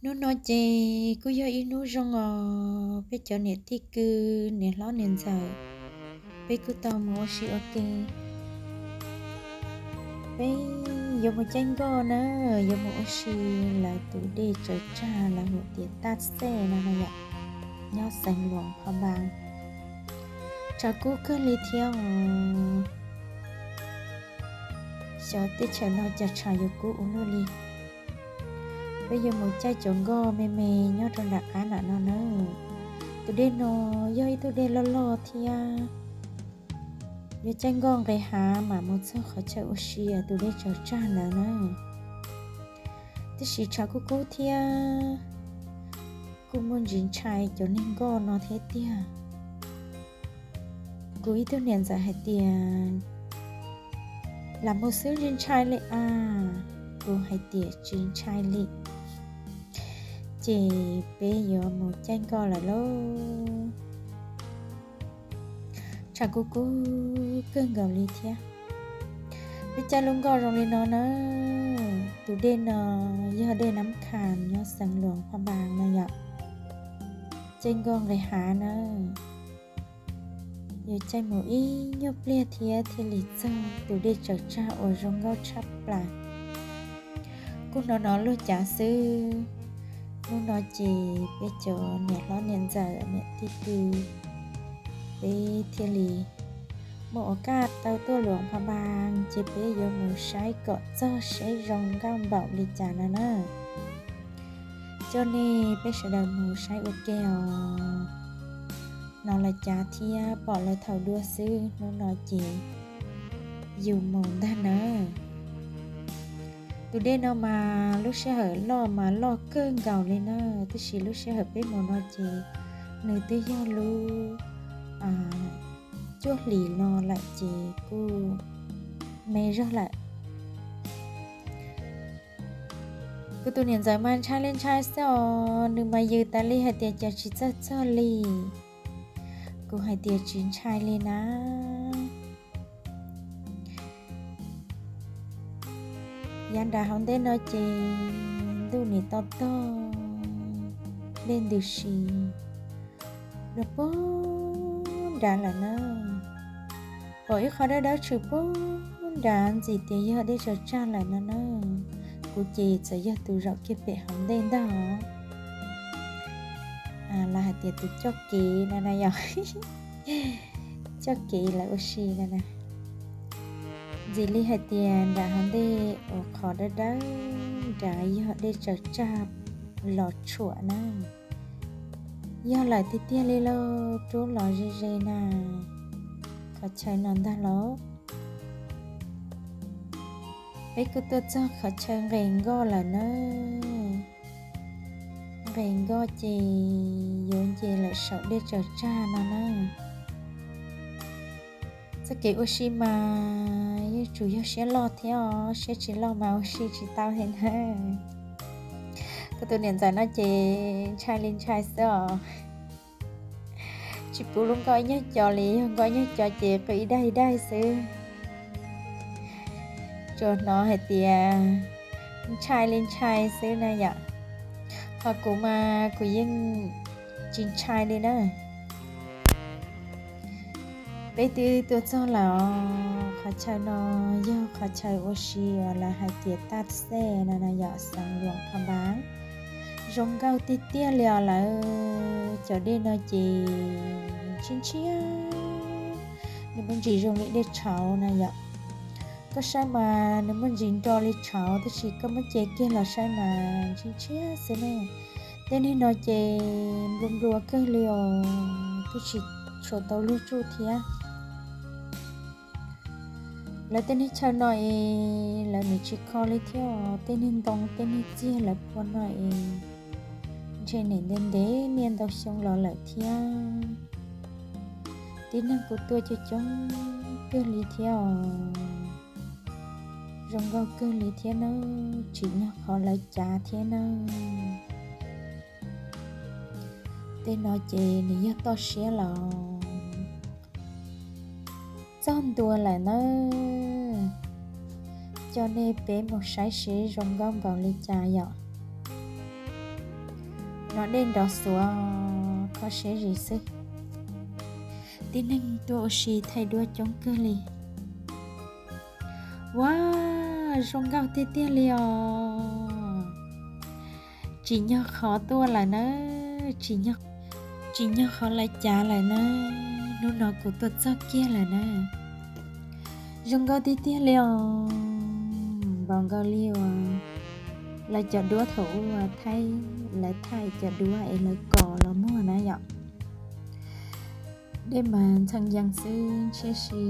Hnub no ces kuj yog ib hnub zoo os, peb cov niam tij kwv, niam hlob niam ntxawm, peb kuj tau mus ua si ua ke. Peb yuav mus caij nkoj na, yuav mus ua si lawv tus dej tsaws tsag lawv hu tias Taj Xej no na yom, nyob xeev Luas Pha Npas. Tshav kub kawg li thiab os. Xyov teb chaws no cas tshav yuav kub ua luaj li. Peb yuav mus caij cov nkoj me me nyob rau nram qab nram no na. Tus dej no yog ib tug dej loj loj thiab. Yuav caij nkoj nqes hav mam mus txog qhov chaw ua si tus dej tsaws tsag ntawd na. Tiam sis tshav kub kub thiab, kuj muaj ntsis ntshai cov niag nkoj no thiab tiag. Kuv ib tug niam ntxawm hais tias, lam mus xwb tsis ntshai li as. Kuv hais tias tsis ntshai li, ces peb yuav mus caij nkoj lawm lauj. Tshav kub kub kawg nkaus li thiab. Peb caij lub nkoj zoo li no na. Tus dej no yog dej Nab Khas nyob xeev Luas Pha Npas no yom. Caij nkoj nqes hav na. Yuav caij mus ib nyuag pliag thiab thiaj li txog tus dej tsaws tsag uas zoo nkauj tshaj plaws. Kuj hnov hnov luag cav xwb. Hnub no ces peb cov niam hlob niam ntxawm niam tij kwv, peb thiaj li muaj ua kaj tau tuaj Luas Pha Npas ces peb yuav mus saib kom txog seb zoo nkauj npaum li cas no na. Coj nej peb sawv daws mus saib ua ke os. Hnov lawv cav thiab pom lawv thaum dua xwb, hnub no ces yus mus ntag na. Tus dej no mas lub sij hawm loj mas loj kawg nkaus li na, tiam sis lub sij hawm peb mus no ces nws twb yog lub cuaj hlis no lawm ces kuj me zog lawm. Kuv tus niam ntxawm mas ntshai li ntshai xwb os, nws mas yws tas li hais tias cas tsis txawj txog li. Kuv hais tias tsis ntshai li na. Yav nram hauv ntej no ces ntuj nim toj tog, dej ntws si dua puag nrad lawm na. Pom ib qho dawb dawb tshwm puag nrad ntxim tias yog dej tsaws tsag lawm no na. Kuv ces txawm yog tus zaum kiag pem hauv ntej ntag os. Los hais tias tus coj kev no na yom. Coj kev lawv ua si no na. Ntxim li hais tias nram hauv ntej uas qhov dawb dawb nrad yog dej tsaws tsag los tshuam na. Yog lawm tiag tiag li lauj, rub los ze ze na. Qhov chaw no ntag lauj. Peb kuj tuaj txog qhov chaw nqes nkoj lawm na. Nqes nkoj ces yuav nce lawm saum dej tsaws tsag no na. Txoj kev ua si mas yeej tsuas yog siab loj thiab os, siab tsis loj mas ua si tsis tau li na. Kuv tus niam ntxawm no ces ntshai li ntshai xwb os. Tsis pub lub nkoj ib nyuag co li, yog nkoj ib nyuag co ces qw ib daig ib daig xwb. Tsuas hnov hais tias ntshai li ntshai xwb na yom. Ho kuv mas kuv yeej tsis ntshai li na. Peb twb tuaj txog lawm os. Qhov chaw no yog qhov chaw ua si uas lawv hais tias Taj Xej no na yom, xeev Luas Pha Npas. Zoo nkauj tiag tiag li os lawv. Cov dej no ces ntshiab ntshiab, nws muaj ntsis zoo li dej tshauv na yom. Koj saib mas nws muaj ntsis nro li tshauv, tab sis koj muab ce kiag los saib mas ntshiab ntshiab xwb ne. Tej niag no ces nplua nplua kawg li os, twb tsis tshua tau luag tsuj thiab. Lawv tej niag chaw no es lawv nim tsis kho li thiab os, tej niag ntoo tej niag txiag lawv phua no es ntshe nim ntev ntev niaj ntau xyoo los lawm thiab. Tib neeg kuj tuaj coob coob kawg li thiab os. Zoo nkauj kawg li thiab nawb, tsim nyog qhov lawv cav thiab nawb. Tej no ces nws yog toj siab los txog ntua lawm nawb. Coj nej peb mus saib seb zoo nkauj npaum li cas yom. no dej nrov xuav kho siab zim xwb. Tib neeg tuaj ua si thaij duab coob kawg li. Ua, zoo nkauj tiag tiag li os. Tsim nyog qhov tuaj lawm na, tsim nyog qhov lawv cav lawm na. Hnub no kuv tuaj txog kiag lawm na. Zoo nkauj tiag tiag li os. Npaum nkaus li uas lawv cov duab thaum ub thaij, lawv thaij cov duab es lawv kos los muag na yom. Dej mas ntxhee yees xwb ntshiab si.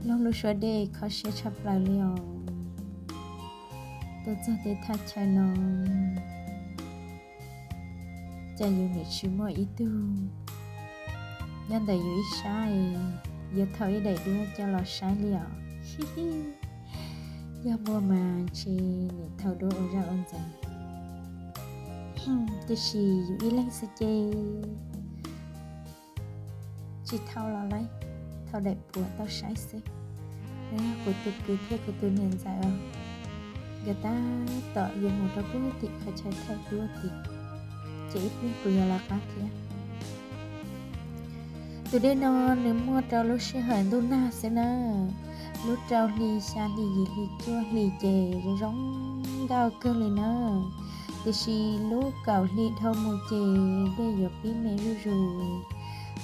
Loog lub suab dej kho siab tshaj plaws li os. Tuaj txog tej thaj chaw no, cas yus nim tsis muaj ib tug nyob ntawm yus ib sab, yuav thau ib daim duab coj los saib li os. Yog muaj mas ntshe nim thau duab ua zaj ua ntxeev. Tiam sis yus ib leeg xwb ces tsis thau los lawm, thau daim puas tau saib xwb. Nws yog kuv tus kwv thiab kuv tus niam ntxawm os, nkawd tab tom yuav mus rau pem tim qhov chaw thaij duab tid, ces ib pliag kuv yuav lawv qab thiab. Tus dej no nws muaj rau lub sij hawm ntuj nag xwb na, lub rau hli, xya hli, yim hli, cuaj hli ces zoo zoo nkauj kawg li na. Tiam sis lub kaum hli dhau mus ces dej yuav pib me zuj zus,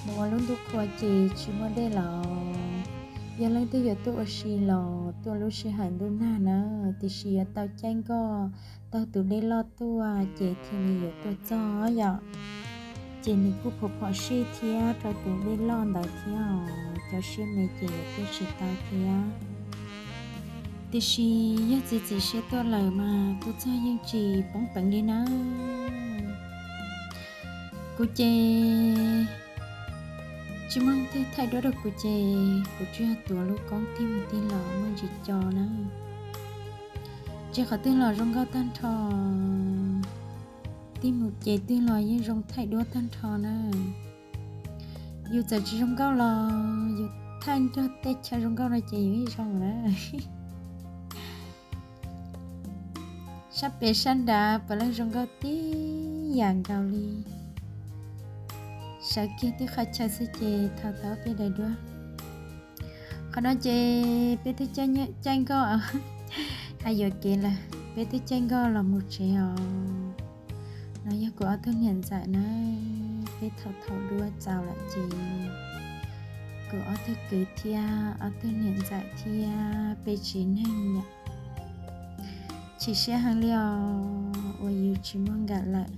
mus ua lub ntuj qhua ces tsis muaj dej los. Yog leej twg yuav tuaj ua si los tuaj lub sij hawm ntuj nag na, tiam sis yuav tau caij nkoj taug tus dej loj tuaj ces thiaj li yuav tuaj txog yom. Ces nws kuj phom phom sij thiab rau tus dej loj ntawd thiab os, cov siab me ces yuav tuaj tsis tau thiab. Tiam sis yog txiav txim siab tuaj lawm mas tuaj txog yeej tsis poob peev li na. Kuv ces tsis muaj leej twg thaij duab rau kuv ces kuv tsuas yog tuav lub koob tig mus tig los muaj ntsis co na. Tsis qhov twg los zoo nkauj tag nrho, tig mus ces twg los yeej zoo thaij duab tag nrho na. Yus txawm tsis zoo nkauj los yus thaij nrog tej chaw zoo nkauj no ces yus yeej zoo na. Sab pem sab nrad puav leej zoo nkauj tib yam nkaus li. Sawv kiag tib qhov chaw xwb ces thau tau peb daim duab. Qhov no ces peb twb caij nkoj, hais yuam kev lawm, peb twb caij nkoj los mus tsev os. No yog kuv ob tug niam ntxawm na, peb thau thau duab txaus lawm ces kuv ob tug kwv thiab ob tug niam ntxawm thiab peb tsev neeg yom. Chim siab heev li os, uas yus tsis muaj nkawm lawm.